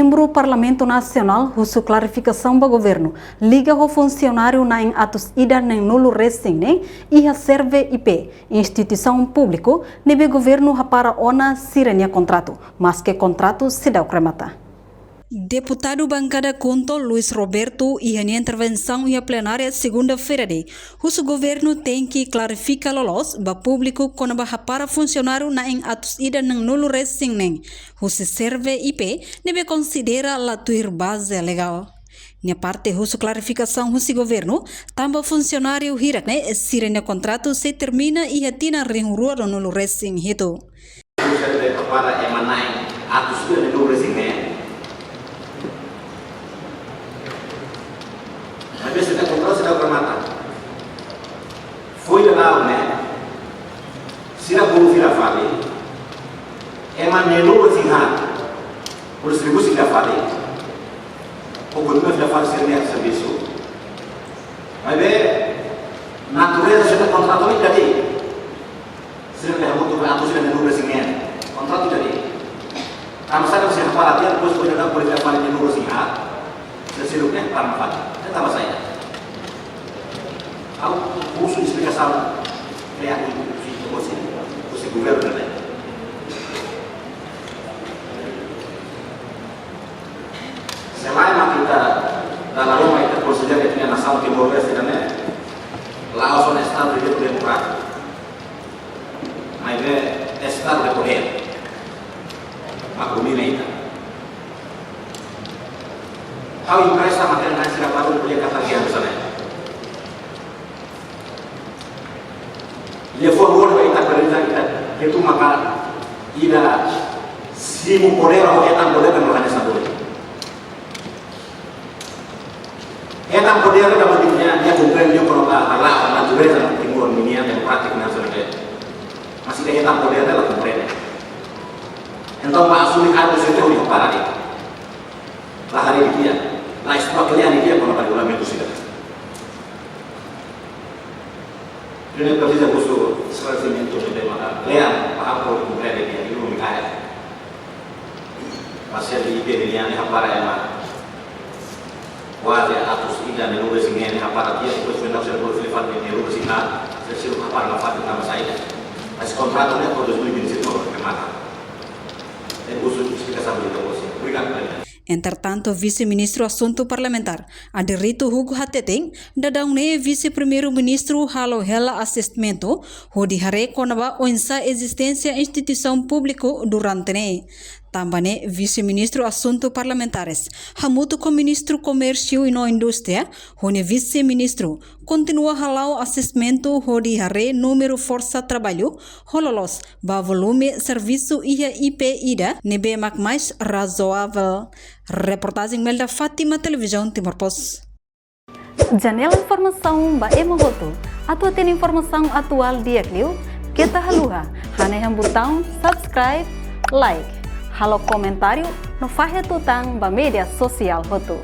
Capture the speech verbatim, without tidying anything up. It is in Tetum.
Membru Parlamentu Nasionál husu klarifikasaun ba governu liga ho funsionáriu na'in atus ida neen-nulu resin neen iha SERVE I P, instituisaun públiku ne'ebé governu hapara ona sira-nia kontratu, maske kontratu seidauk remata. Deputadu Bankada KHUNTO Luis Roberto iha nia intervensaun iha plenária segunda-feira ne'e husu governu tenke klarifika loloos ba públiku kona-ba hapara funsionáriu na'in atus ida neen-nulu resin neen husi SERVE I P ne'ebé konsidera la tuir baze legál. Nia parte husu klarifikasaun husi governu tanba funsionáriu hirak ne'e sira-nia kontratu sei termina iha tinan rihun rua ruanulu resin hitu. Sira-ne'e hapara ema na'in atus ida neen-nulu resin neen. Maibé sira-nia kontratu seidauk remata. Foin daudaun ne'e, sira bolu fila fali, ema neen-nulu resin haat, bolu servisu fila fali. Ho kontinua fila fali sira-nia servisu. Maibé natureza sira-nia kontratu ne'e jadi. Sira-ne'e hamutuk atus ida neen-nulu resin neen. Kontratu jadi. Tanba sá sira hapara tiha, depois foin daudaun bolu fila fali neen-nulu resin haat. Sira seluk ne'e hapara nafatin. Ne'e tanba saida? Ha'u husu esplikasaun kle'an husi, husi, husi governu ne'e. Se lae mak ita dala ruma ita konsidera ita-nia nasaun Timor-Leste ne'e la'ós ona estadu de direitu demokrátiku. Maibé estadu de podér mak domina ita. Ha'u impresa matéria na'in sira baru kuliah katar kian sana. Lia fó valór ba ita, para ita, ita, ke tu maka ida simu podér ho hetan podér no hanya satu. Hetan podér ka ba nia, nia komprende kona-ba hala'o natureza Timor nian, demokratik nian, sabe. Mas ida hetan podér la komprende. Entaun ba asumi kargu sira-ne'e hodi hapara de'it. La haree di'ak, la estuda kle'an di'ak kona-ba regulamentu sira. Ita presiza husu esklaresimentu ne'ebé maka kle'an, ba ha'u komprende di'ak, ilu mi kaya. Mas SERVE I P nian ne'e hapara ema kuaze atus ida neen-nulu resin neen ne'e hapara tiha, depois foin daudaun sira bolu fila fali neen-nulu resin haat, sira seluk hapara nafatin tanba saida? Mas kontratu ne'e to'o dois mil e vinte e cinco remata. Ne'e husu esplikasaun ba ita-boot sira. Obrigadu, Presidente. Entretantu, Vise-Ministru Asuntu Parlamentár, Aderito Hugo hateten, daudaun ne'e Vise-Primeiru-Ministru halo hela asistimentu hodi haree kona-ba oinsá ezisténsia instituisaun públiku durante ne'e. Tanba ne'e, Vise-Ministru Asuntu Parlamentares, hamutuk ho Ministru Komérsiu no Indústria, ho nia Vise-Ministru, kontinua hala'o asistimentu hodi haree númeru forsa traballu, ho loloos ba volume servisu iha I P ida ne'ebé mak mais razoavel. Reportajen Melda Fátima, Televizaun Timor Post. Janela informasaun ba ema hotu. Atu hatene informasaun atuál di'ak liu, keta haluha hanehan butaun subscribe, like, halo komentáriu no fahe tutan ba média sosiál hotu.